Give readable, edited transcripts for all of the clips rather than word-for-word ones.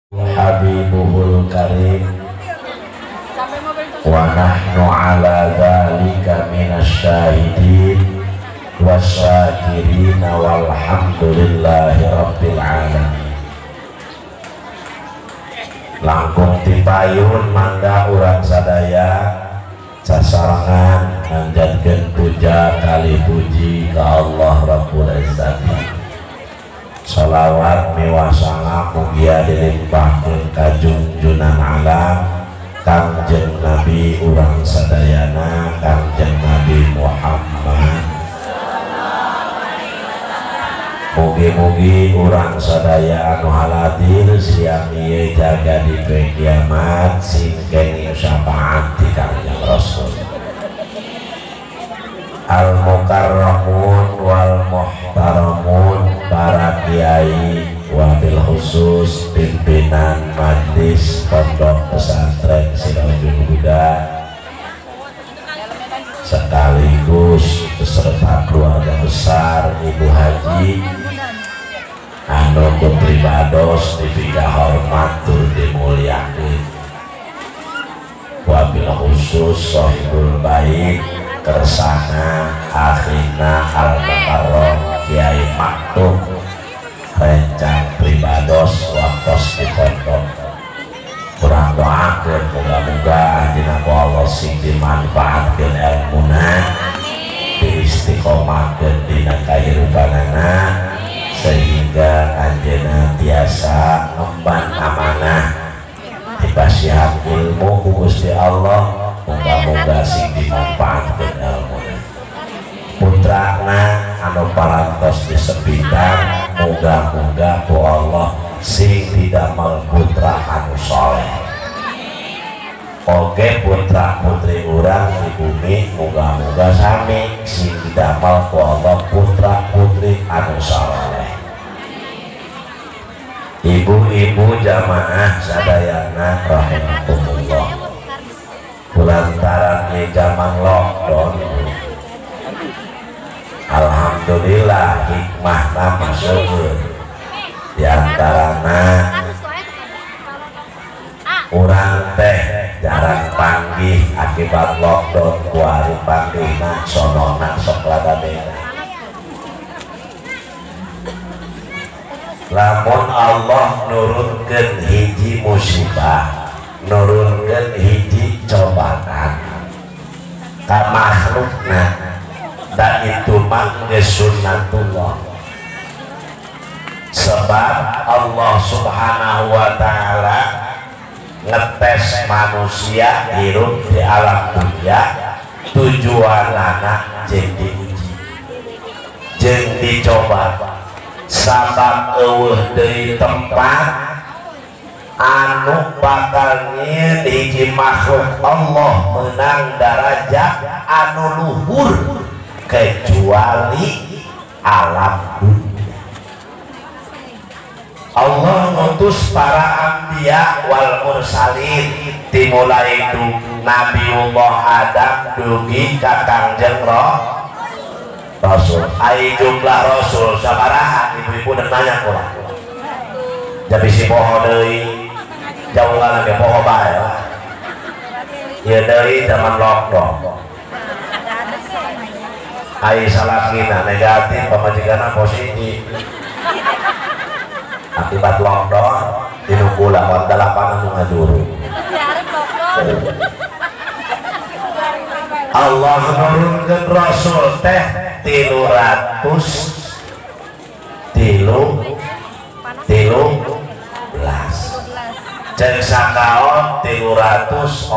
Habibuhul Karim wa nahnu ala dzalika minasyahidin wasyakirin walhamdulillahi rabbil alamin. Langkung tipayun mangga urang sadaya sasarangan manjatkeun puja kali puji ka Allah Rabbul Izzati. Sholawat miwah salam mugia dilimpahkeun ka junjunan alam Kangjeng Nabi urang sadayana Kangjeng Nabi Muhammad. Mugi-mugi urang sadaya anu haladir siang ieu jaga di poe kiamat sing kenging syafaat ti Kangjeng Rasul. Al mukarramun wal muhtaramun, para kiai wabil khusus pimpinan majlis pondok pesantren Sirojul Huda sekaligus beserta keluarga besar Ibu Haji anu pribados dipika hormat tur dimuliakeun, wabil khusus sohibul bait kersana akhina al-mukarram Kiai Maktum rencang pribados waktos di pondok. Kurang doakeun moga-moga anjeunna ku Allah sing dimanfaatkeun ilmuna, diistiqomahkeun dina kahirupanana sehingga anjeunna tiasa ngemban amanah dipasihan ilmu ku Gusti Allah, moga-moga sing dimanfaatkeun ilmuna. Putrana anu parantos disepitan moga-moga ku Allah sing didamel putra anu soleh. Oge putra putri urang di bumi moga-moga sami sing didamel ku Allah putra putri anu soleh. Ibu-ibu jamaah sadayana rahimakumullah, kulantaran di zaman lockdown alhamdulillah hikmahna masuk di antarana urang teh jarang panggih akibat lockdown kuari panggihna sonona sok rada beda. Lamun Allah nurunkeun hiji musibah, nurunkeun hiji cobaan ka makhlukna, dan itu mah geus sunnatullah. Sebab Allah Subhanahu wa ta'ala ngetes manusia hirup di alam dunia tujuanana jeung diuji jeung dicoba. Sabab eueuh deui tempat anu bakal nyieun hiji makhluk Allah menang darajat anu luhur kecuali alam dunia. Allah ngutus para anbiya wal mursalin dimulai Nabiullah Adam dugi ka Kangjeng Rasul. Ai jumlah rasul sabaraha ibu-ibu dan nanya kurang. Jadi si poho deui jauh lagi poho bae lah. Ieu deui zaman lockdown. Ai salakina negatif pamajikanna positif. Akibat lockdown dinu kula dalapan anu ngajuru. Allah nurunkeun rasul teh 313, jeung sakaon 314,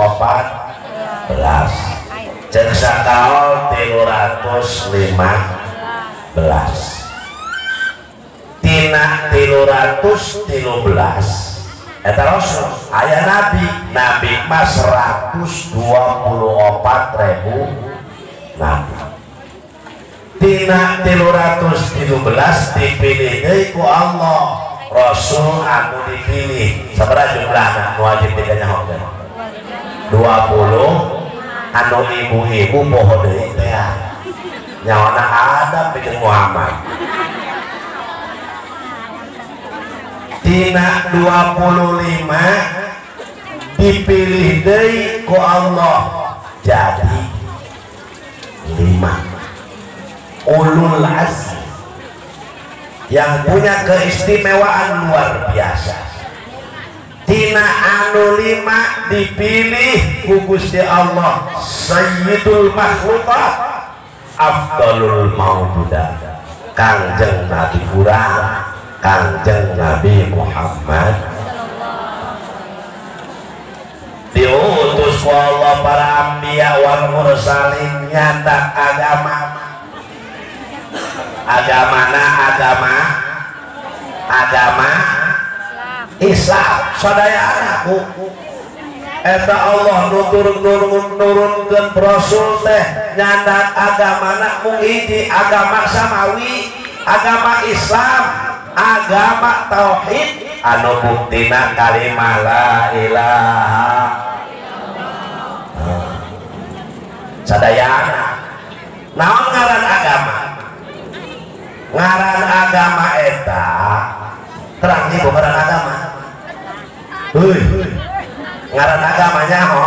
jeung sakaon 315. Tina 313 eta rasul aya nabi, nabi mah 124.000 nabi. Tina 313 dipilih deui ku Allah rasul anu dipilih. Sabaraha jumlahna nu wajib dikanyahokeun? 20. Anu ibu-ibu poho deui teh nyawana Adam jeung Muhammad. Tina 25 dipilih deui ku Allah jadi 5 ulul azmi yang punya keistimewaan luar biasa. Tina anu 5 dipilih ku Gusti Allah sayyidul makhluqat afdalul maujudat Kangjeng Nabi urang, Kangjeng Nabi Muhammad. Diutus Allah para anbiya wal mursalin nyandak agama. Agamana agama agama Islam sadayana ku eta Allah nurunkeun rasul teh nyandak agamana mung hiji, agama samawi, agama Islam, agama tauhid anu buktina kalimah la ilaha illallah. Sadayana naon ngaran agama? Ngaran agama eta terang ibu ngaran agama. Heuy, ngaran agamanya ho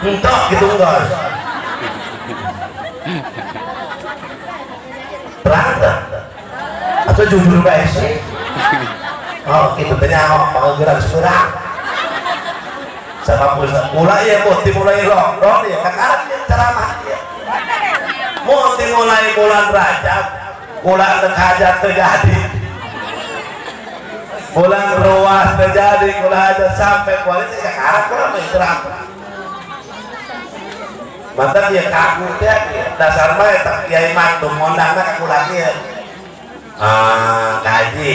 entok gitu ngos terang teh atau jujur bae sih. Oh gitu teh nyaho pangeran semerang sama mulai ya mau dimulai lockdown ya kakaran ya ceramah ya mau dimulai bulan Rajab bulan hajat terjadi bulan ruas terjadi bulan hajat sampai kualitas kakaran kurang ceramah mantap ya kaku teh dasar mah eta kiai mantu ngondangna ka kula ieu kaji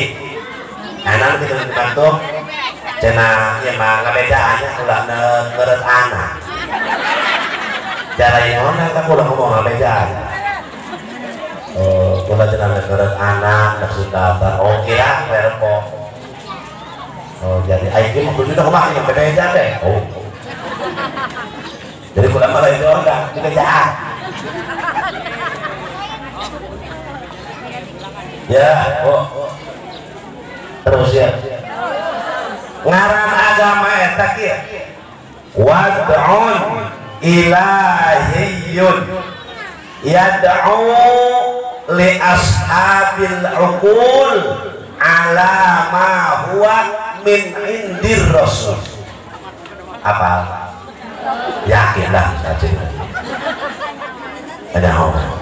anak kita dibantu cenah ieu mah ngabejaannya kula ngeureut anak cara ieu ngondang ka kula ngomong ngabejaan oh kula cenah ngeureut anak maksud daftar oh kira werpo oh jadi aing mah kudu kumaha yang bebeja teh oh jadi kula mah lain diondang dibejaan ya oh terus ya ngaran agama eta kieu wad'un ilahiyyun yad'u li ashabil uqul ala ma huwa min indir rasul. Apa yakinlah saja ada orang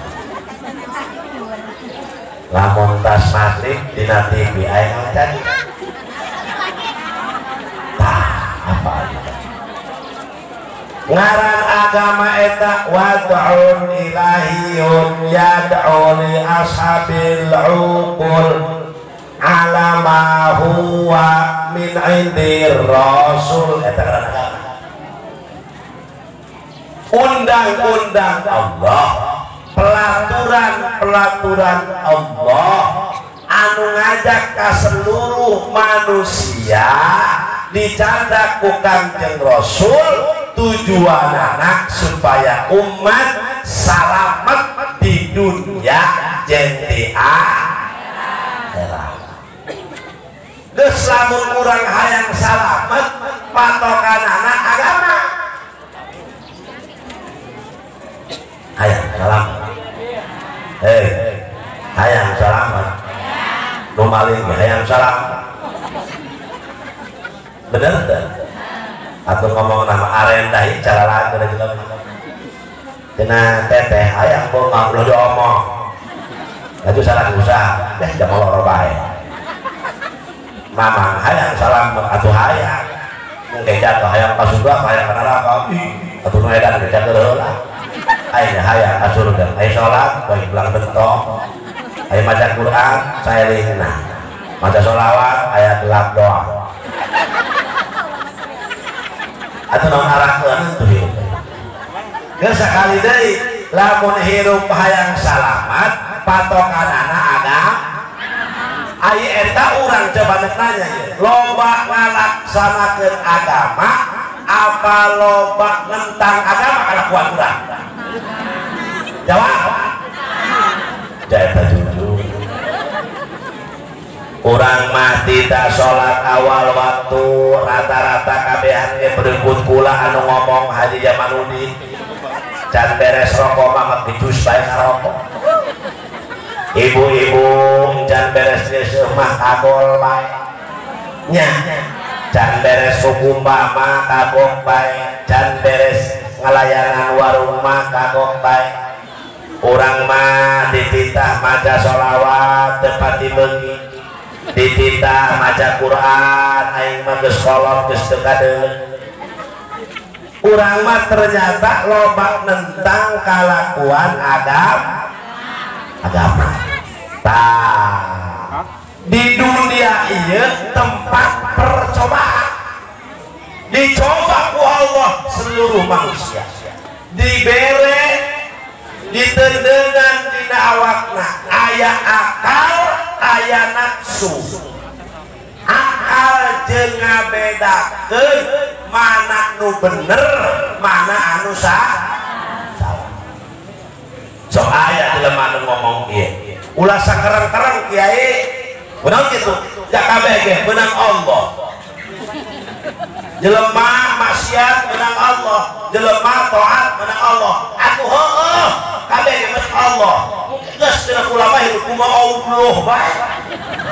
lamun tas maghrib dina TV aya ngacan tah apa ngaran agama eta wad'un ilahiyun yad'u li ashabil uqul ala ma huwa min indir rasul. Eta ngaran agama undang-undang Allah, pelaturan-pelaturan Allah anu ngajak ka seluruh manusia dicandak ku Kangjeng Rasul tujuan anak supaya umat selamat di dunia jeung di akhirat. Geus lamun urang hayang salamet patokanana agama. Hayang salamet. Hei, hayang salamet. Nu maling hayang salamet. Bener teh? Atau ngomong nama arendahi cara lain beda jelas. Cenah teteh hayang bongak ulah diomong. Laju salah usaha, deh jangan loro bae. Mamang hayang salamet atuh hayang. Mungkin jatuh hayang ka surga, hayang ka neraka. Atuh nu edan ge jatuh heula. Ayo hayang ka surga, ayo sholat, baik belang bentok, ayo maca Quran, saelingna, maca sholawat, ayat gelap doa. Atau naon arahkeun tuh hirup. Geus sakali deui, lamun hirup hayang salamat, patokanana agama. Ai eta urang coba nek nanya ieu, loba ngalaksanakeun agama apa loba nentang agama kalakuan urang? Jawab. Jawab jujur. Urang mah tidak sholat awal waktu rata-rata kabehan ge berikut kula anu ngomong Haji Jamaludin can beres rokok mah gejus bae ngarokok. Ibu-ibu can beres geus mah kagol bae nya, can beres hukum mah kagok bae, can beres ngalayanan warung mah kagok bae. Urang mah dititah maca sholawat teu pati beungi, dititah maca Quran aing mah geus kolot geus teu kadeuleu. Urang mah ternyata loba nentang kalakuan agama. Tah, di dunia ieu tempat percobaan, dicoba ku Allah seluruh manusia, dibere ditendengan dina awakna aya akal aya nafsu. Akal jeung ngabedakeun mana nu bener mana anu salah. Sok aya jelema nu ngomong kieu, ulah sakereng-kereng kiai beunang kitu ja kabeh ge beunang Allah. Jelema maksiat menang Allah, jelema taat menang Allah. Atuh heueuh kabeh ge menang Allah. Geus cenah ulama hidup kumaha Allah bae.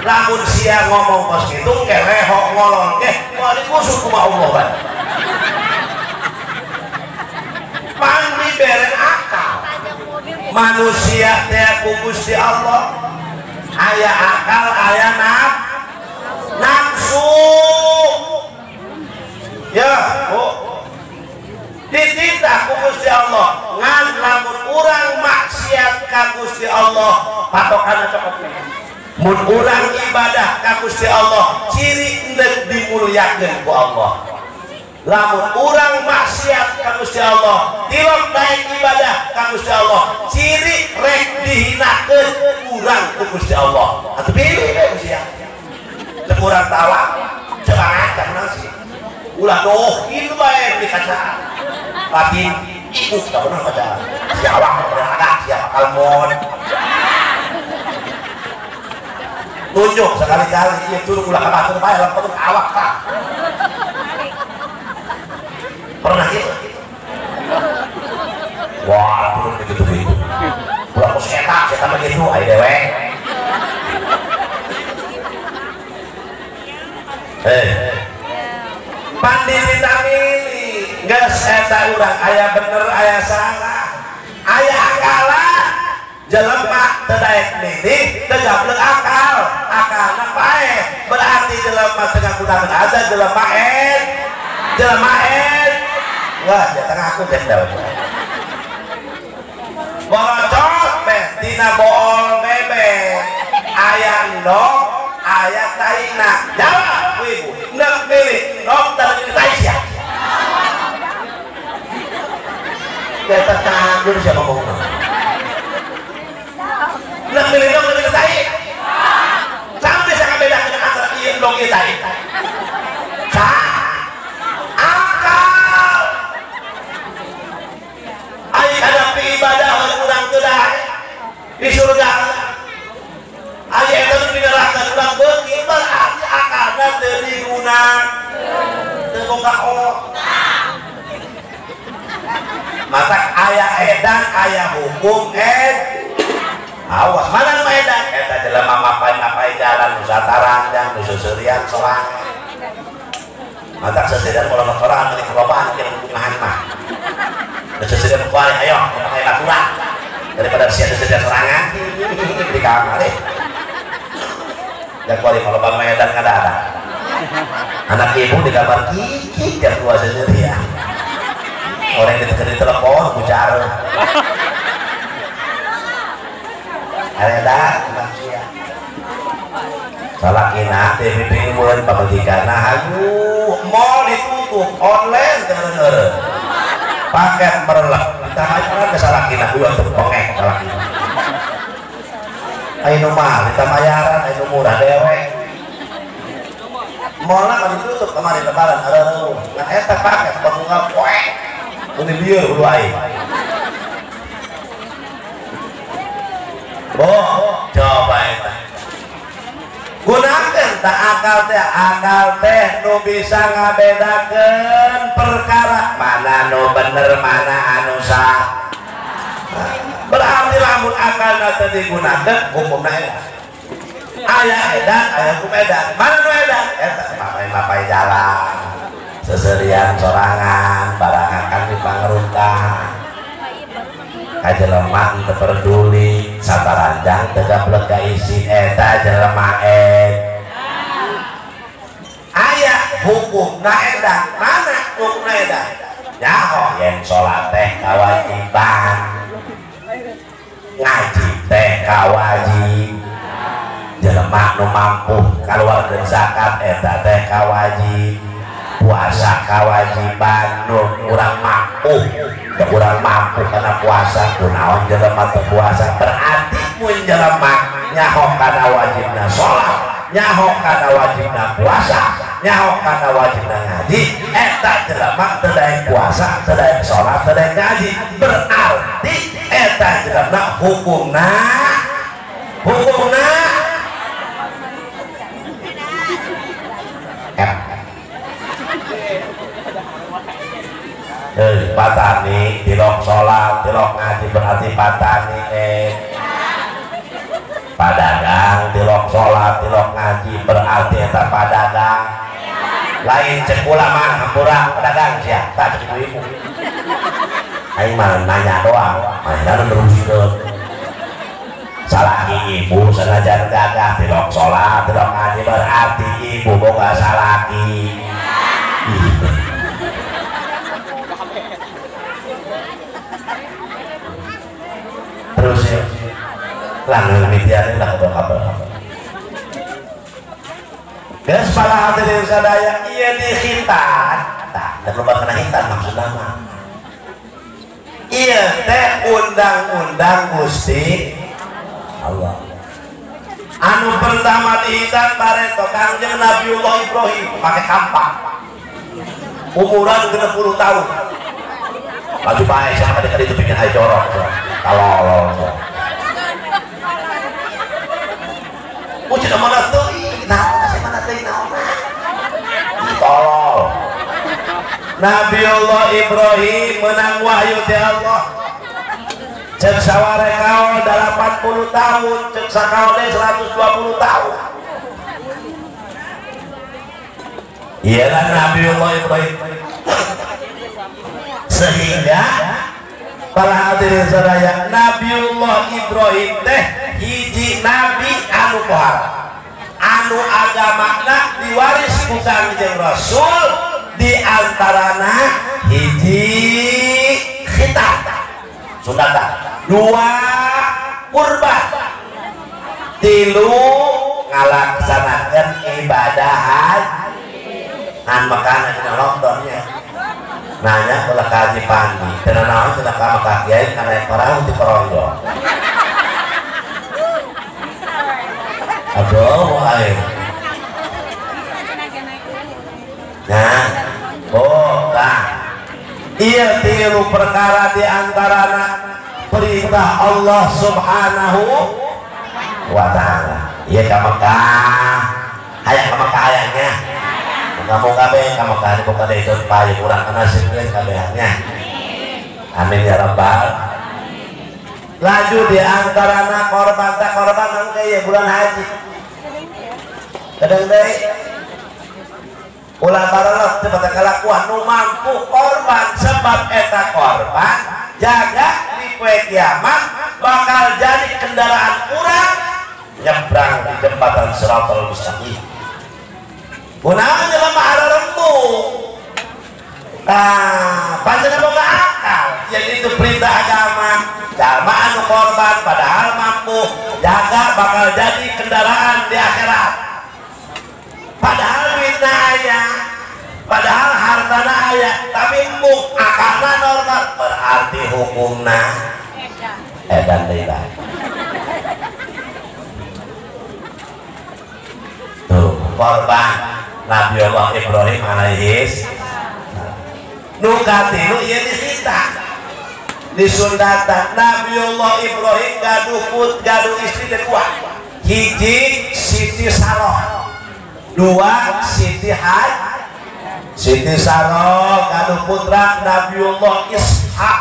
Lamun sia ngomong kos kitu ke rehok ngolong ge moal dikusuk kumaha Allah bae. Pan dibere akal. Manusia teh ku Gusti Allah aya akal aya nafsu. Ya, Bu. Dititah ku Gusti Allah ngan lamun urang maksiat ka Gusti Allah patokanna cokot. Mun urang ibadah ka Gusti Allah ciri endek dimulyakeun ku Allah. Lamun urang maksiat ka Gusti Allah tilok daek ibadah ka Gusti Allah ciri rek dihinakeun urang ku Gusti Allah. Atuh pilih we sia. Cek urang tawa cek ngacak sih. Ulah dohin bae di kaca batin ibu tak pernah kaca si awak pernah ada siapa kalmon tunjuk sekali-kali iya turun ulah kabatur bae lampun awak tak pernah gitu. Wah turun begitu begitu ulah kos etak setan begitu ayo dewek pandiri tamili geus eta urang aya bener aya salah aya akalan jelema teu daek milih teu gablek akal akalna paeh berarti jelema teu ngagunakeun aja jelema ed jelema ed wah dia tengah aku dek daun borocot beh dina bool bebek aya endog aya taina jawab ibu nek milih endog teu tai sia. Deta tandur siapa ngomong nek milih endog teu tai sampai saya ngabedakeun antara ieu endog ieu tai akal ai hadapi ibadah urang teu daek di surga aya eta nu di neraka urang beuki berarti akalna teu digunakeun teu boga otak. Matak aya edan aya hukum ed awas mana nu edan eta jelema mapai-mapai jalan nu sataranjang nu seuseurian sorangan. Matak seseurean kalau sorangan meuni kelobaan kira kumaha mah nu seseurean kuari ayo kumaha baturan daripada sia seseurean sorangan di kamar deh. Ya kuari kalau bang medan kada ada anak ibu di kamar kiki jam 2 sendiri ya orang yang ditekan di telepon kucar ada manusia salah kina TVP bulan pamajikan hayu mall ditutup online bener paket merelek kita aja ke salah kina ulah bengek salah kina ayo nu mahal kita bayaran ayo murah dewek mallna kan ditutup kemarin lebaran areuh nah eta paket bunga poe ini lieur hulu aing. Boh, coba eta. Gunakan Tak akal teh nu bisa ngabedakeun perkara mana nu bener mana anu salah. Berarti lamun akalna teu digunakeun hukumna edan. Aya edan, aya hukum edan. Mana nu edan? Eta mapai-mapai jalan, seserian sorangan, barangakan di pangeruntan. Ka jelema teu peduli, sataranjang teu gablek ka isi eta jelema ed. Aya hukumna edan. Mana hukumna edan? Nyaho yen salat teh kawajiban, ngaji teh kawajib, jelema nu mampu kaluarkeun zakat eta teh kawajib, puasa kawajiban nu urang mampu, teu urang mampu kana puasa kunaon jelema teu puasa, berarti mun jelema nyaho kana wajibna salat, nyaho kana wajibna puasa, nyaho kana wajibna ngaji, eta jelema teu daek puasa, teu daek salat, teu daek ngaji, berarti eta jelema hukumna patani tilok sholat tilok ngaji berarti patani padagang tilok sholat tilok ngaji berarti eta padagang lain cek ulama hampura pedagang sia tak cek ibu-ibu aing mah nanya doang mainan neruskeun salaki ibu sanajan gagah tilok sholat tilok ngaji berarti ibu boga salaki. Terus ya langan mitian lah kabar-kabar. Geus para hadirin sadaya ieu dikhitan. Tah, da loba kana hitan maksudna mah. Ieu teh undang-undang Gusti Allah. Anu pertama dihitan bareto Kangjeng Nabiullah Ibrahim pakai kampak. Umuran 60 tahun. Laju bae siapa tadi itu bikin hai jorok. Tolol. Uci mana teuing, naon asa mana teuing naon. Tolol. Nabiullah Ibrahim menang wahyu ti Allah. Cek saware kaol 80 tahun, cek sakaol 120 tahun. Iyalah Nabiullah Ibrahim. Sehingga para hadirin sadaya, Nabiullah Ibrahim teh hiji nabi anu pohara, anu agamana diwaris ku Kangjeng Rasul, di antarana hiji khitan sunatan, dua kurban, tilu ngalaksanakeun ibadah haji. Ngan makana dina lockdownnya nanya kula ka Haji Pandi, teu naon cenah ka Mekah kiai kana parahu ti Koronjo. Aduh aing. Nah, oh tah. Ieu tilu perkara di antarana perintah Allah Subhanahu wa taala. Ieu ka Mekah, hayang ka Mekah hayangnya. Muga-muga be ka Mekah dibuka deui payu urang kana sieun kabehannya. Amin ya rabbal. Laju di antarana korban tak korban mangke ieu bulan haji. Kadang deui ulah barelep teu bata kalakuan nu mampu korban sebab eta korban jaga di poe kiamat bakal jadi kendaraan urang nyebrang di jembatan Siratal Mustaqim. Kunaon jelema ararembung? Tah, panjenengan boga akal. Jadi itu perintah agama. Jalma anu korban padahal mampu jaga bakal jadi kendaraan di akhirat. Padahal duitna aya, padahal hartana aya, tapi embung akalna normal, berarti hukumna edan deui. Tuh, korban Nabiullah Ibrahim alaihis nu katilu ieu disita disundatan. Nabiullah Ibrahim gaduh put gaduh istri dua, hiji Siti Saroh, 2 Siti Haj Siti Saroh gaduh putra Nabiullah Ishak.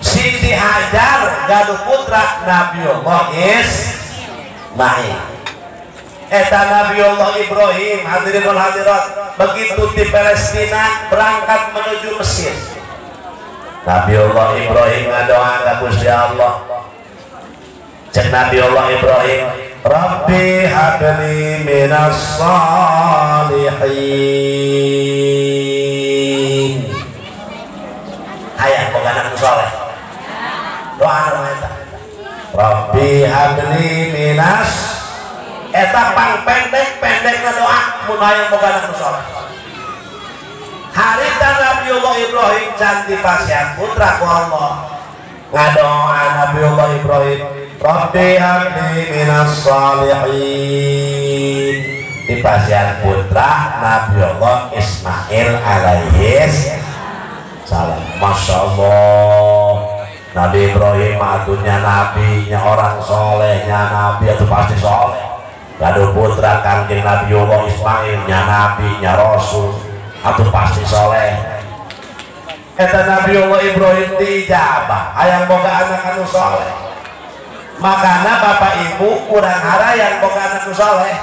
Siti Hajar gaduh putra Nabiullah Ismail. Eta Nabiullah Ibrahim hadirin wal hadirat begitu di Palestina berangkat menuju Mesir. Nabiullah Ibrahim ngadoa ka Gusti Allah. Cek Nabiullah Ibrahim, Rabbi habli minas salihin. Hayang boga anak nu soleh. Doa nu eta. Rabbi habli minas eta pang pendek-pendekna doa mun hayang boga anak nu soleh. Harita Nabiullah Ibrahim can dipasihan putra ku Allah. Ngadoa Nabiullah Ibrahim, Rabbi habli minas salihin. Dipasihan putra Nabiullah Ismail alaihis salam. Masya Allah, Nabi Ibrahim atunya nabinya orang solehnya nabi itu pasti soleh. Gaduh putra Kangjeng Nabiullah Ismail nya nabi nya rasul atau pasti soleh. Eta Nabiullah Ibrahim dijabah hayang boga anak anu soleh. Makana bapak ibu kurang harayang boga anak nu soleh.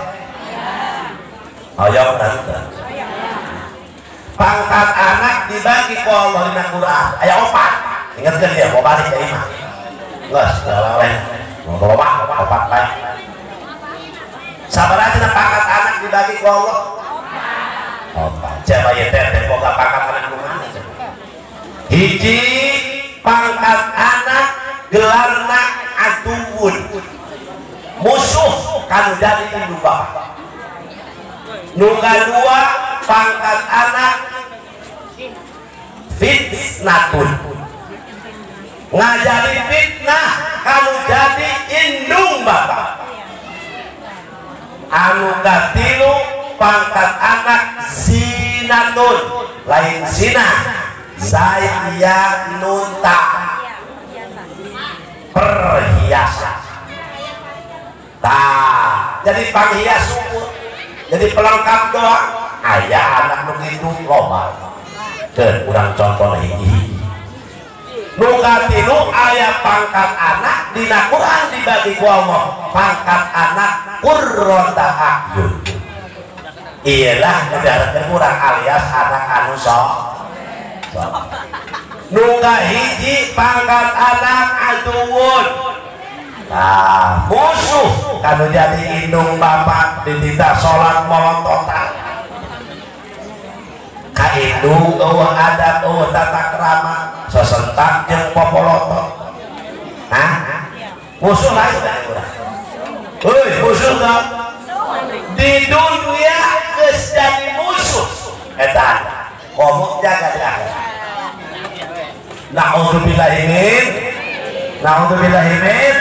Hoyong tante. Pangkat anak dibagi ku Allah dina Quran aya 4. Ingatkeun dia mau balik ka imah. Geus laleh. Mau loba 4 bae. Sabaraha cenah pangkat anak dibagi ku Allah? 4. Coba ieu teh boga pangkat anak nu mana? Hiji pangkat anak gelarna aduwun, musuh kanu jadi indung bapak. Nu kadua pangkat anak fitnatun, ngajari fitnah kanu jadi indung bapak. Anu katilu pangkat anak zinatun, lain zina zaya nunta, perhiasan. Tah, jadi panghias umur, jadi pelengkap doang. Ayah anak nu kitu loba. Keun urang contohna hiji-hiji. Nu katilu aya pangkat anak dina Quran dibagi ku Allah, pangkat anak qurrata a'yun. Iyalah nu diharapkeun urang alias anak anu soleh. Nu kahiji pangkat anak aduwun. Nah, musuh kanu jadi indung bapak dititah salat molontotan. Ka indung eueuh adab eueuh tata krama sesentak jeung popolotot. Hah? Musuh lain urang. Heuy, musuh teh di dunia geus jadi musuh. Eta komo jaga di akhirat. Na'udzubillahi min na'udzubillahi min.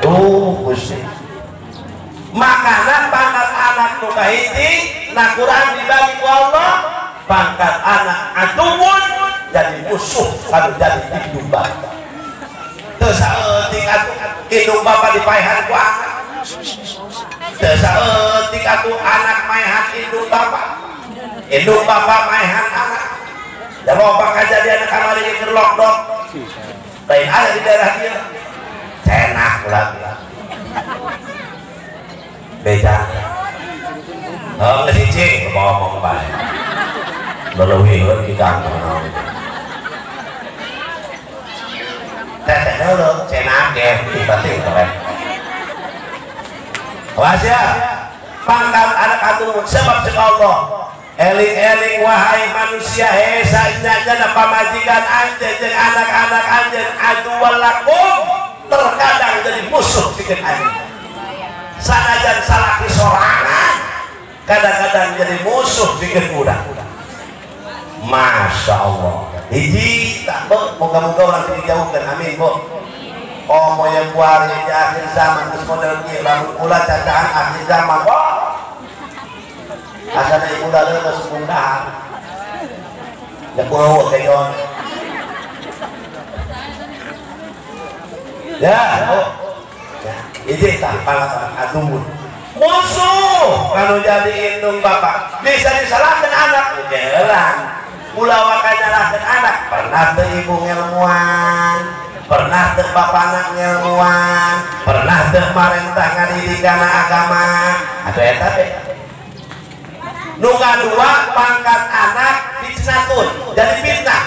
Tuh Gusti. Makana pangkat anak nu kahiji na Quran dibagi ku Allah, pangkat anak aduwun jadi musuh kanu jadi indung bapak. Teu saeutik atuh indung bapak dipaehan ku anak. Teu saeutik atuh anak maehan indung bapak. Indung bapak maehan anak. Da loba kajadian kamari keur lockdown. Lain ada di daerah dia. Cenah ulah. Beja. Heuh geus cicing ngomong bae. Leuwih ki kang naon. Teteh heuleuh cenah ge penting keren. Awas ya. Pangkat anak atuh sebab cek Allah. Eling-eling wahai manusia he saenyana pamajikan anjeun jeung anak-anak anjeun aduwwal lakum, terkadang jadi musuh bikin anjeun. Sanajan salaki sorangan kadang-kadang jadi musuh bikin budak. Masya Allah. Hiji tak bu, moga-moga orang ini dijauhkan, amin bu. Oh mau yang kuari di akhir zaman terus model kieu lamun kula cacaan akhir zaman. Oh. Asana ibu lalu masuk undahan. Ya kulo kayon. Ya, oh. Ya, hiji tah pangkat adumun. Musuh kanu jadi indung bapak bisa disalahkan anak jalan ulah waka nyalahkeun anak pernah teu ibu ngelmuan pernah teu bapana ngelmuan pernah teu marentah ngadidik kana agama atuh eta teh nu kadua pangkat anak fitnatun jadi fitnah.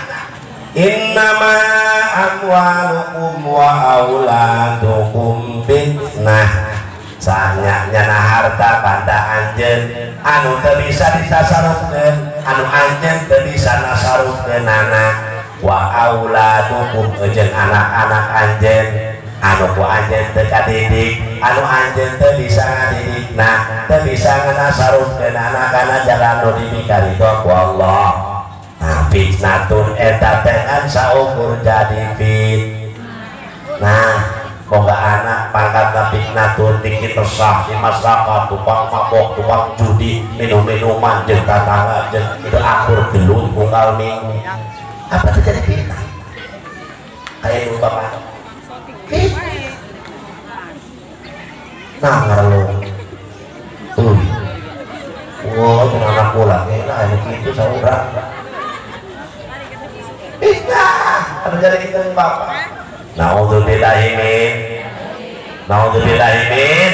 Innama amwalukum wa auladukum fitnah. Sanya nyana harta banda anjeun anu teu bisa ditasarufkeun anu anjeun teu bisa nasarufkeunana wa auladukum jeung anak-anak anjeun anu ku anjeun teu kadidik anu anjeun teu bisa ngadidikna teu bisa nganasarufkeunana kana jalan nu dibikarido ku Allah. Nah fitnatun eta teh ngan saukur jadi fitnah. Boga anak pangkat fitnatun bikin resah di masyarakat tukang mabok tukang judi minum-minuman jeung tatangga jeung teu akur gelut unggal minggu apa terjadi fitnah kayak ibu bapak fitnah. Nah ngarelung tuh wow jeung anak kula nah anu kitu saurang fitnah anu jadi kita bapak. Naudzubillahi min naudzubillahi min.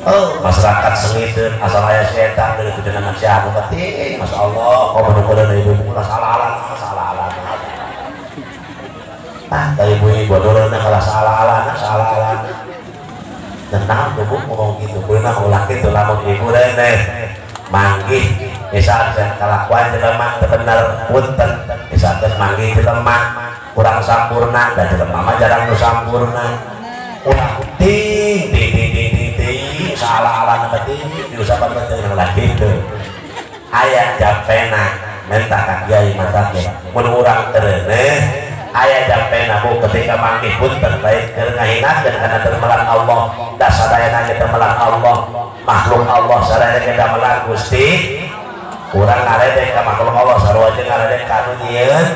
Oh masyarakat sengiteun asal aya setan deui kudu anak sia anu penting masyaallah komo nu kudu ibu-ibu salah-alah salah-alah. Ah da ibu-ibu bodorna kalah salah-alah salah-alah. Dan naon tuh ngomong gitu kudu ulah kitu lamun ibu reuneuh manggih misalkan kalakuan jelema teu bener punten misalkan manggih jelema kurang sampurna dan jelema mah jarang nu sampurna ulah ting ting ting ting ting salah-alah penting diusapan penting lah gitu aya jampena minta ka kiai mata ge mun urang tereuneuh aya jampena bu ketika manggih punten baik keur ngahinakeun kana termelan Allah da sadayana ge termelan Allah makhluk Allah sadayana ge damelan Gusti urang ngaledek ka makhluk Allah sarua jeung ngaledek ka anu nyieun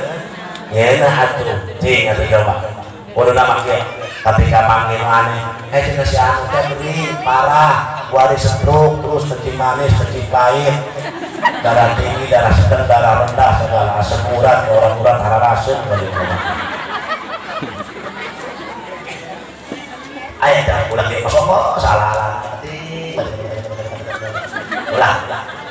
nyeuna atuh cing atuh coba kudu nama kieu ketika manggil aneh cenah si anu teh beri parah wari stroke terus kencing manis kencing pahit darah tinggi darah sedang darah rendah segala asam urat orang urat hararaseun aya dah ulah kieu masyaallah salah-salah ulah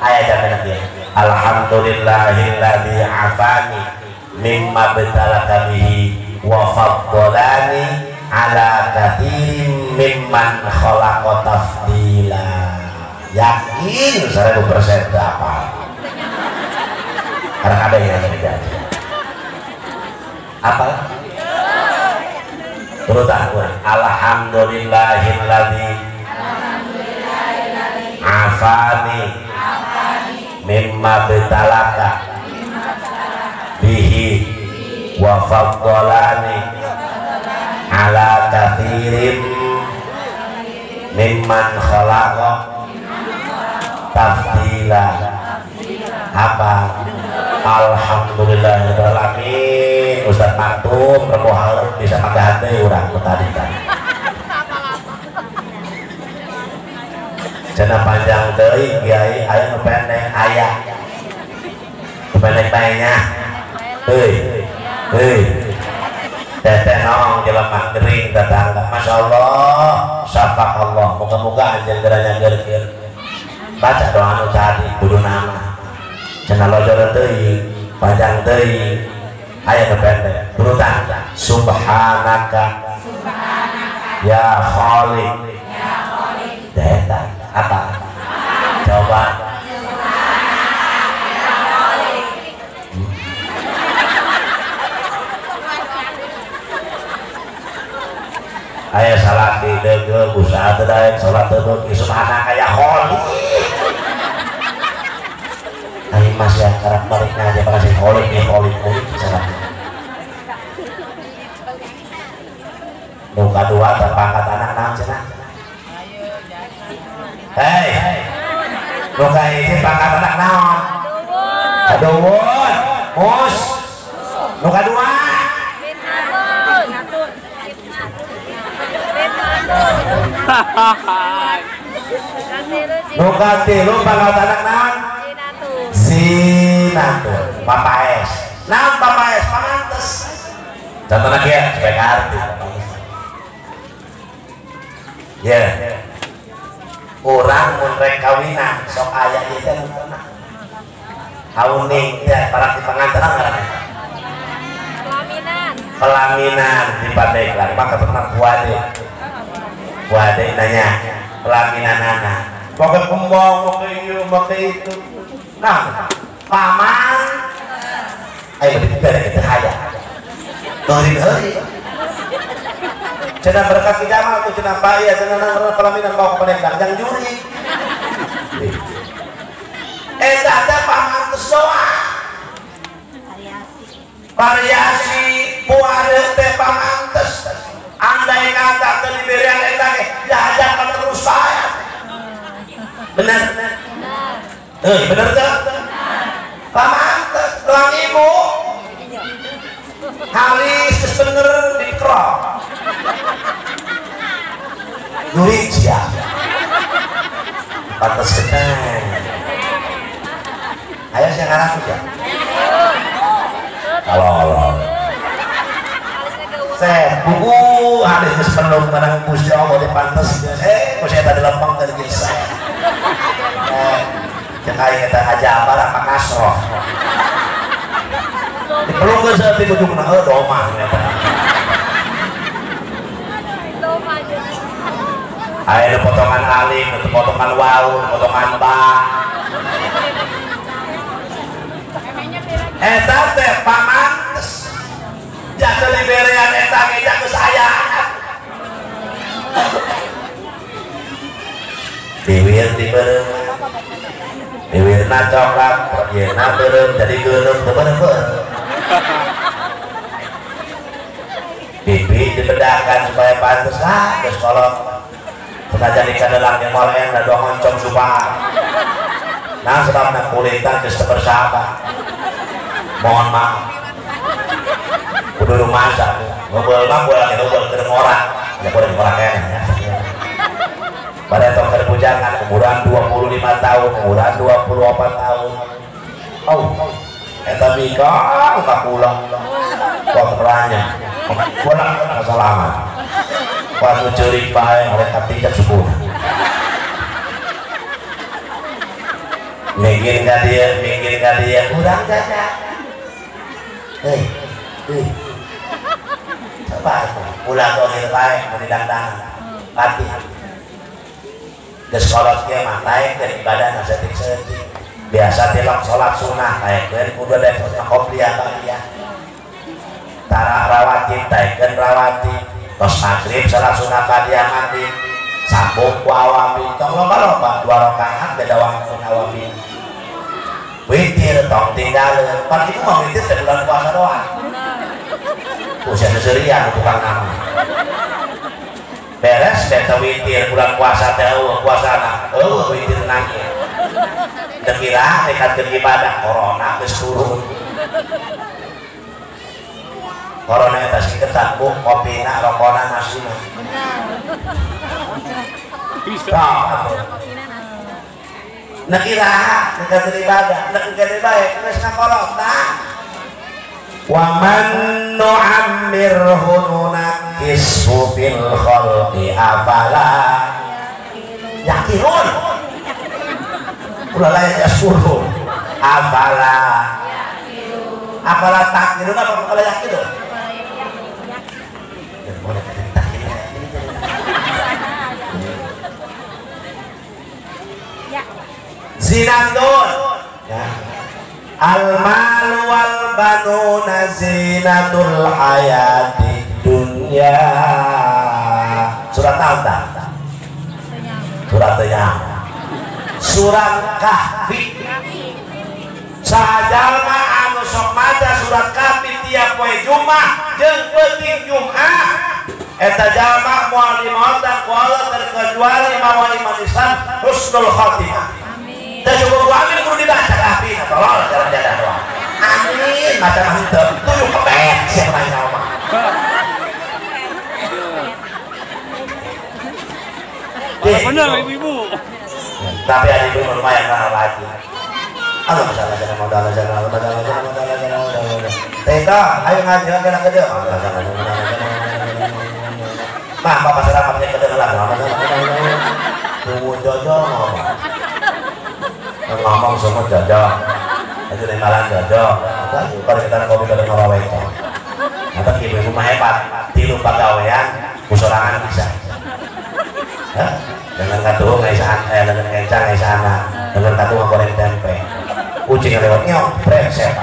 aya dah kieu alhamdulillahilladzi afani mimma betalaka bihi wa faddalani ala katsirin mimman khalaqa tafdila. Yakin 1000% apa karena ada yang terjadi apa turutan kurang alhamdulillahilladzi afani mimma betalaka bihi wa faddalani ala katsirin mimman khalaqa tafdila. Apa alhamdulillahirabbil alamin. Ustaz Maktum rebo hareup bisa magahan deui urang nu tadi tadi cenah panjang deui kiai aya nu pendek aya nu pendek bae nya. Hei, hei, teteh nong jelema gering tetangga, masya Allah, syafaq Allah, moga-moga anjeun geranya gergir. Baca doa anu tadi, kudu nama, cenah lojor teuing, panjang teuing, aya nu pendek, turutan, subhanaka, ya Khaliq, ya apa? Coba. Aya salat di deugeuh usaha teu daek salat teu beuki subhanaka ya Khaliq. Ai mas ya karak balik aja para si Khaliq nih Khaliq murid salat. Nu kadua teh pangkat anak naon cenah? Hei. Nu kahiji pangkat anak naon? Kaduwun. Mus. Nu kadua Nu katilu pangawat anak naon? Zinatun. Papaes. Naon papaes? Pamantes. Contohna kieu supaya ngarti. Ya. Urang mun rek kawinan sok aya ieu teh nu pernah. Hauning teh para di pangantenan ngaranna. Pelaminan. Pelaminan di Pandeglang maka pernah kuade. Kuade nanya pelaminan anak. Pakai kembang, pakai ieu, pakai itu. Nah, paman ayo dibere kita hayang. Heuri-heuri. Cenah berkat kijamal tuh cenah paya cenah nang pelaminan bawa ke Pandeglang jang juri. Eta teh pamantes doang. Variasi puade teh pamantes. Andai kata teu diberian eta ge jajan pada terus bae. Bener? Bener teu? Pamantes doang ibu. Halis geus bener dikerok. Duit ya. Pantes keneh. Ayo sih ngarang ya. Kalau saya buku hadis geus penuh menang Gusti Allah di pantes. Ku saya tadi lempeng dari geus. Cek aing eta aja apa kasroh. Dipeluk geus teh ujungna heuh domah eta. Aya potongan alif, potongan waw, potongan ba. Eta teh pamantes. Jatuh diberean eta ge geus aya. Biwir dibeureum. Biwirna coklat, yeuna beureum jadi geureum teu beureum. Pipi dibedakan supaya pantes lah geus kolot. Senajan ikan delang yang molen da doang oncom supah. Nah sebabna kulitan geus teu bersahabat. Mohon maaf. Kudu rumasa. Ngobrol mah bola ngobrol keur orang. Ya kudu orang keneh ya. Pada tong keur bujangan umuran 25 tahun, umuran 24 tahun. Oh, eta bikang ka kula. Kontranya. Kula kasalaman. Waktu ceurik bae oleh katinjak subuh. Minggir ka dieu, urang jaja. Hei, hei. Coba ulah dohir bae mun didangdangan. Pati. Geus kolot kieu mah taekeun ibadah saeutik-saeutik. Biasa tilok salat sunah taekeun kudu ada qobliyah ba'diyah. Tara rawatib taekeun rawatib. Tos maghrib salat sunah ba'diyah maghrib. Sambung ku awabin tong loba-loba 2 rakaat beda waktu awabin. Witir tong tinggalin. Pan itu mah witir teh bulan puasa doang. Usia seserian tukang nama. Beres beta witir bulan puasa teh eueuh puasana. Eueuh witir nangis. Teu kira nekatkeun ibadah corona geus turun. Corona eta sing ketat bu kopina rokona nasina. Nah kira nekatkeun ibadah, nekatkeun bae geus ngakolotna. Wa man nu'ammirhu nunakkisu fil khalqi afala yaqilun. Ulah lain yasuru afala afala taqilun apa afala yaqilun? Zinatun ya. Al-malu wal banuna zinatul hayati dunya. Surat apa? Surat yang Surat Kahfi. Sajalma anu sok maca surat Kahfi tiap poe Jumat jeung peuting Jumat eta jalma moal dimaotan ku Allah terkecuali mawa iman Islam husnul khatimah. Amin. Teu cukup ku amin kudu dibaca Kahfi tolol jalan jalan doang. Amin maca mah henteu tujuh kebek sia mah mah. Bener ibu-ibu. Tapi ada ibu lumayan mahal lagi. Allah masalah sana modal sana modal sana modal sana modal. Teta, ayo ngaji kena kerja. Mah, bapak sarapan kerja lah. Tunggu jojo ngomong. Ngomong semua jojo. Itu malam jojo. Kalau kita kopi kalau ngomong itu. Atau ibu-ibu mah hebat, tilu pagawean, kusorangan bisa. Hah? Dengan katu ngaisaan, dengan kencang ngaisana, dengan katu goreng tempe. Kucing lewat nyok, brengsek.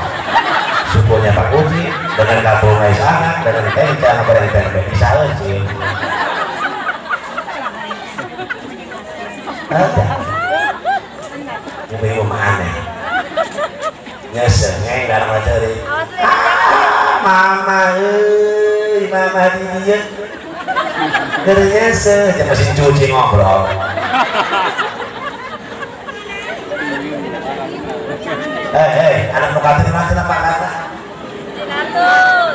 Sukunya Pak Kucing, dengan katu ngaisana, dengan kencang goreng tempe. Bisa sih. Ada. Ibu-ibu mah aneh. Nyesel, ngeng dalam materi. Ah, mama, mama di dia. Nyesel, jangan mesin cuci ngobrol. Anak nukati mana apa kata?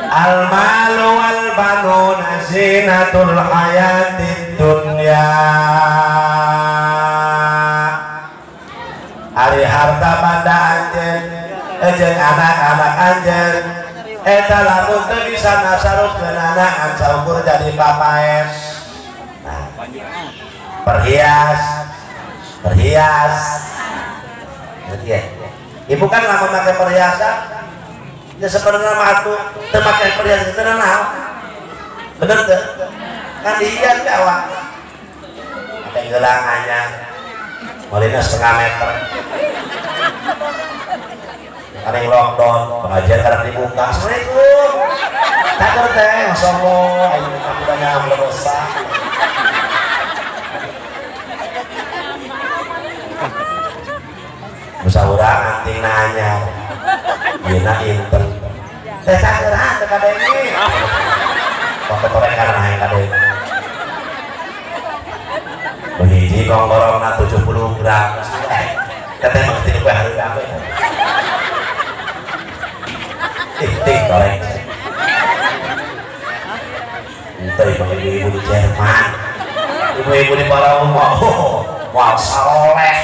Al malu wal banuna zinatul hayatid dunya. Ari harta banda anjeun, jeung anak-anak anjeun. Eta lamun teu bisa nasarupkeun anak saukur jadi papaes. Nah, perhias, perhias. Ngerti ya? Ibu kan lamun make perhiasan, ya sebenarnya mah atuh teu make perhiasan teu naon. Bener teu? Kan dihias teh awak. Ada gelang anyar. Molina setengah meter. Ada yang lockdown, pengajian kadang dibuka. Assalamualaikum. Takut teh, masya Allah, ayo kita ngambil dosa. Musyawarah anting nanya, dina inten. Teh caker ah, teh kadenge. Waktu korek karena hayang kadenge. Hiji kongkorongna 70 gram. Teteh mesti kue hari rame. Ting torek. Itu ibu-ibu di Jerman, ibu-ibu di Parauma, oh, wah soleh.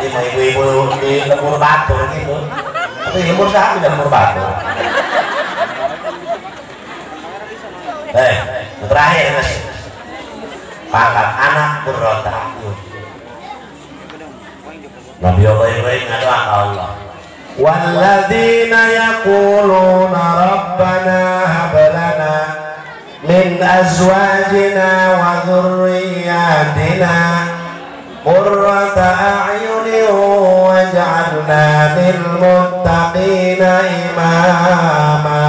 Ibu-ibu di Lemur Batur gitu. Tapi lemur sah di Lemur Batur. Terakhir mas, pangkat anak qurrata a'yun. Nabi Allah Ibrahim ngadoa ka Allah. Walladzina yaquluna rabbana hab lana min azwajina wa dzurriyyatina qurrata a'yunin waj'alna lil muttaqina imama.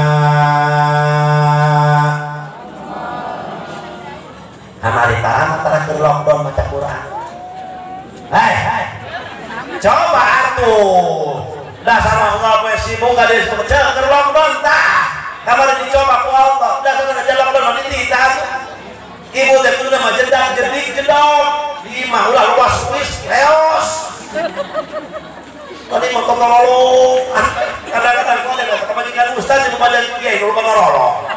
Kamari tarang terakhir lockdown maca Quran. Hei, coba atuh. Dasar Allah we sibuk ka deui keur lockdown tah. Kamari dicoba ku Allah. Dasar aja lockdown mah dititah atuh. Ibu teh kudu mah jedang jedik jedok. Di imah ulah luas wis leos. Tadi mah kotorolo. Kadang-kadang kau teh kepajikan ustaz di kepajikan kiai kudu kotorolo.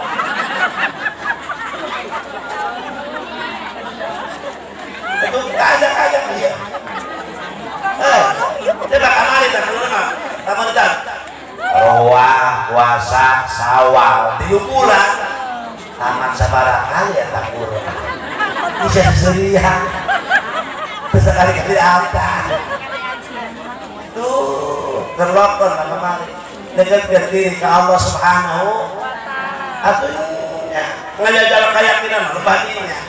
Itu ajak-ajak dia. Coba kamari tak kamari tak. Roa, puasa, sawal, 3 bulan. Taman sabaraha kali ya tak kurang. Bisa seserian. Bisa kali-kali apa. Tuh, terlokon kemari. Dekatkan diri ke Allah Subhanahu atunya ngajajal keyakinan lebaninya.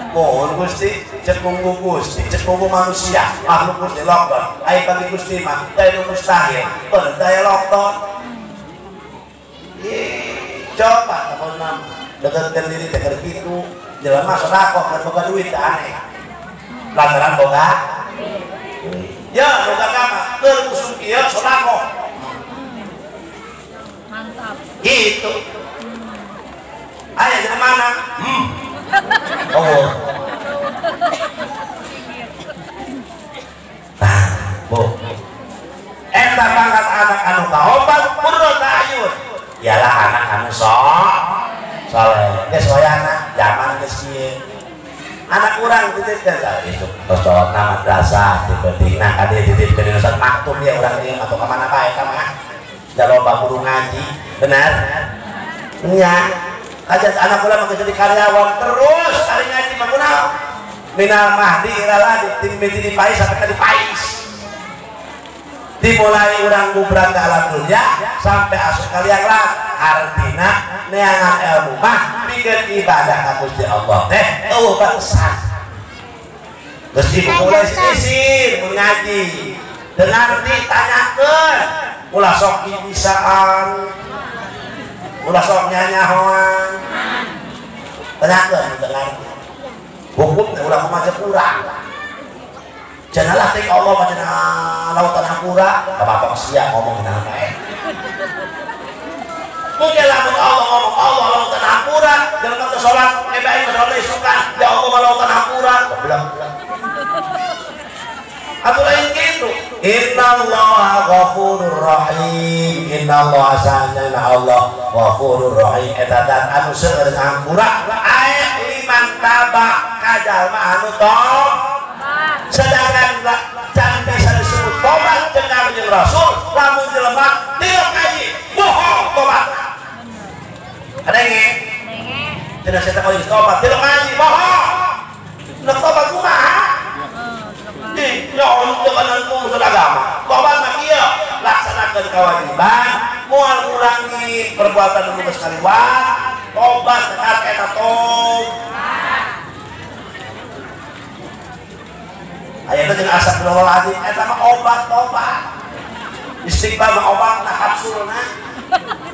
Mohon Gusti, cek munggu Gusti, cek munggu manusia, makhluk Gusti lockdown. Ayo bagi Gusti mah, daya mustahil, bener daya lockdown. Coba teman nama, dekatkan diri dekat gitu, jelema sedekah kan boga duit aneh. Lantaran boga, ya boga kama, keur usum kieu sedekah. Mantap. Gitu. Ayo jadi mana? Oh. Nah, Bu. Eta pangkat anak anu kaopat qurrata ayun. Ialah anak anu soleh. Geus wayahna zaman geus kieu. Anak urang titipkeun ka isuk tos na madrasah dipentingna ka dieu titipkeun dina Ustaz Maktum ya urang ieu atau ka mana bae ka mah. Da loba guru ngaji, benar? Nya. Aja anak urang mah jadi karyawan terus ari ngaji mah kunaon? Minal mahdi ila lahdi, timiti di pais sampai ka di pais. Dimulai urang gubrak ke alam dunia sampai asup kalian lah. Artina neangan ilmu mah pikeun ibadah ka Gusti Allah teh eueuh batasan. Geus ibu mulai sisir mun ngaji. Dengar ditanyakeun, ulah sok bisaan, ulah sok nyanyahoan. Tanyakeun dengar. Hukum teh ulah kumaha kurang. Janalah ting Allah mah cenah lautan hampura, bapak sia ngomong cenah bae. Mungkin lamun Allah ngomong Allah lautan hampura, dalam waktu salat bae mah salat isukan, ya Allah mah lautan hampura. Bilang. Atuh lain kitu. Innallaha ghafurur rahim. Innallaha sanyana Allah ghafurur rahim. Eta dat anu seueur hampura ae liman taba ka jalma anu tobat. Sedangkan can bisa disebut tobat jeung Nabi jeung Rasul lamun jelema tilok ngaji bohong tobat. Kadenge? Cenah saya teh tobat tilok ngaji bohong. Nek tobat kumaha? Di ya Allah kan urusan agama. Tobat mah kieu, laksanakeun kewajiban, moal ngulangi perbuatan nu geus kaliwat, tobat tekan eta tobat. Ayatnya jeung astagfirullahaladzim eta mah obat tobat. Istighfar mah obatna kapsulna.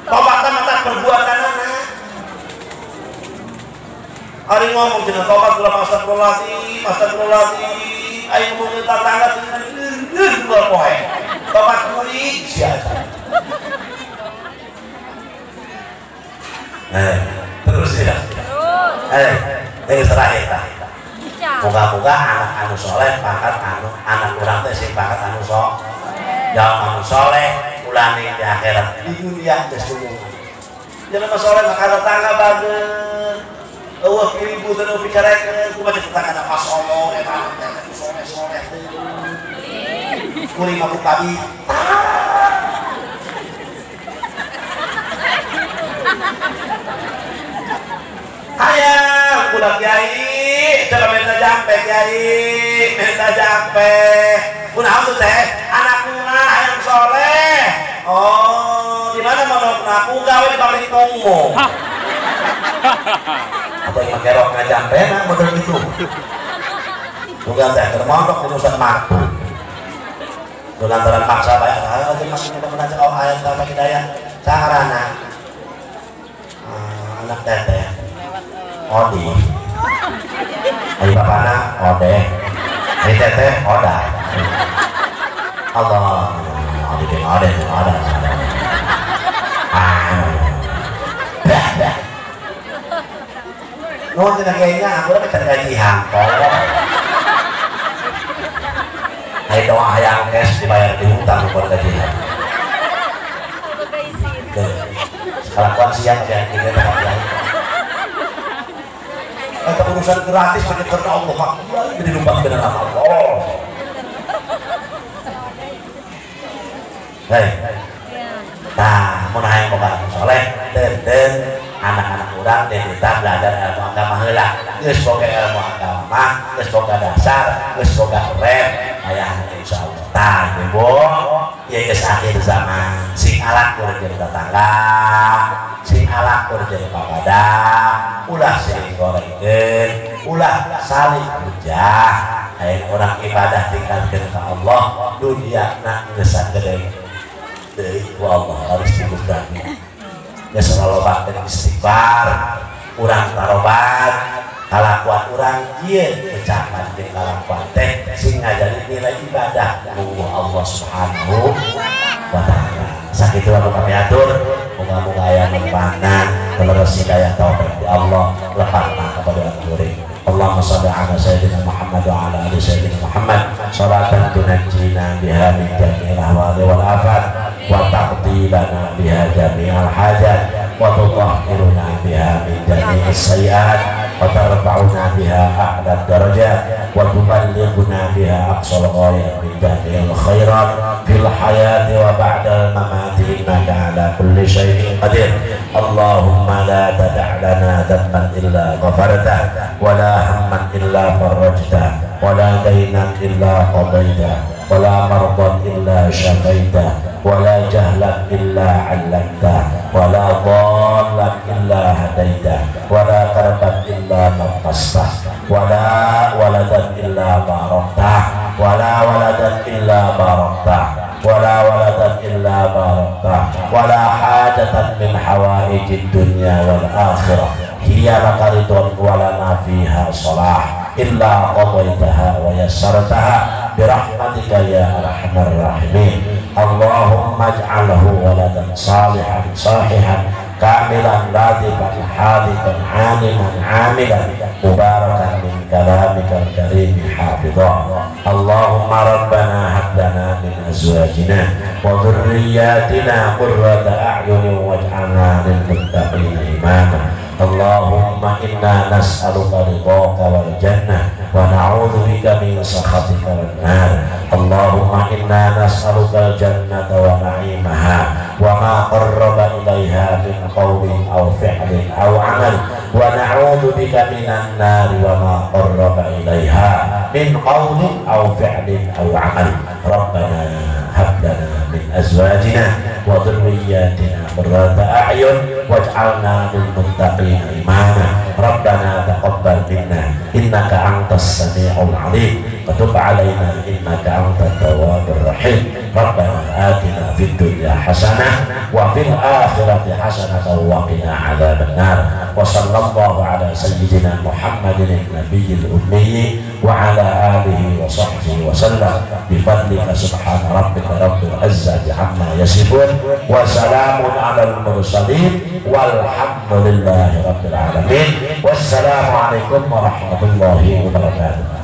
Tobatna mah tah perbuatanana. Ari ngomong jeung tobat kula astagfirullahaladzim, astagfirullahaladzim, aing ngomong jeung tetangga teh dua poe. Tobat kuring sia. Terus ya. Terus. Ini terakhir tah. Moga-moga anak anu soleh pangkat anu anak urang teh sing pangkat anu soleh. Jalma anu soleh ulah ning di akhirat di dunia geus sungguh. Jalma soleh mah ka tetangga bager. Eueuh ribut teu picarekeun kumaha tetangga pas solo eta teh soleh-soleh teh. Kuring mah ku kabi. Hayang ulah kiai, coba minta jampe kiai, minta jampe. Kunaon tuh teh? Anak kuna hayang soleh. Oh, di mana mondokna? Ku gawe di pabrik Kongo. Atau yang make rok ngajampe nah model gitu. Bukan teh keur mondok di Ustaz Maktu. Lantaran paksa bae ayo masih minta menajak oh ayat sama hidayah. Saharana. Anak teteh. Odi. Ayo bapana ode. Ayo teteh oda. Allah. Odi jeung ode oda. Ah. Dah dah. Nuhun cenah kiainya aku teh can gajihan. Ayo doa hayang cash dibayar di hutang bukan gajian. Kelakuan siang ya kita tak. Atau urusan gratis hanya karena Allah mak jadi lupa dengan nama Allah. Hei, nah mun hayang boga anu soleh, den anak-anak urang kita belajar ilmu agama heula. Geus boga ilmu agama, geus boga dasar, geus boga rem, aya insyaallah. Tah ibu, ieu geus akhir zaman, sing alak urang jadi tetangga, sing alak urang jadi papada, ulah saling gorengkeun, ulah saling hujah. Aya urang ibadah tingkatkeun ka Allah, dunia na geus sagede deui ku Allah harus dibuka. Geus lalobakeun istighfar, urang tarobat, kalakuan urang ieu ucapan jeung kalakuan teh sing ngajari nilai ibadah mungguh Allah Subhanahu wa taala. Sakitu anu kami atur, moga-moga aya manfaatna, leres hidayah taufik di Allah, lepatna kepada kuring. Allahumma shalli ala sayyidina Muhammad wa ala ali sayyidina Muhammad shalatan tunajjina biha min jami'il ahwali wal afat wa taqdi lana biha jami'al hajat wa tutahhiruna biha min jami'is sayyi'at وترفعنا بها أعلى الدرجات وتبلغنا بها أقصى الغاية من جميع الخيرات في الحياة وبعد الممات إنك على كل شيء قدير. اللهم لا تدع لنا ذنبا إلا غفرته ولا هما إلا فرجته ولا دينا إلا قضيته ولا مرضا إلا شفيته ولا جهلا إلا علمته ولا ضالا إلا هديته ولا كربا إلا نقصته ولا ولدا إلا باركته ولا ولدا إلا باركته ولا ولدا إلا باركته ولا حاجة من حوائج الدنيا والآخرة هي لك رضا ولنا فيها صلاح إلا قضيتها ويسرتها برحمتك يا أرحم الراحمين. اللهم اجعله ولدا صالحا صاححا كاملا لطيفا حاذقا عالما عاملا مباركا من كلامك الكريم حافظا. اللهم ربنا هب لنا من أزواجنا وذرياتنا قرة أعين واجعلنا للمتقين إماما. اللهم إنا نسألك رضاك والجنة ونعوذ بك من سخطك والنار. اللهم إنا نسألك الجنة ونعيمها وما قرب إليها من قول أو فعل أو عمل ونعوذ بك من النار وما قرب إليها من قول أو فعل أو عمل. ربنا هب لنا من أزواجنا وذرياتنا قرة أعين واجعلنا للمتقين إماما. ربنا تقبل منا إنك أنت السميع العليم وتب علينا إنك أنت التواب الرحيم. ربنا آتنا في الدنيا حسنة وفي الآخرة حسنة وقنا عذاب النار. وصلى الله على سيدنا محمد النبي الأمي وعلى آله وصحبه وسلم. بفضلك سبحان ربك رب العزة عما يصفون وسلام على المرسلين والحمد لله رب العالمين. والسلام عليكم ورحمة الله وبركاته.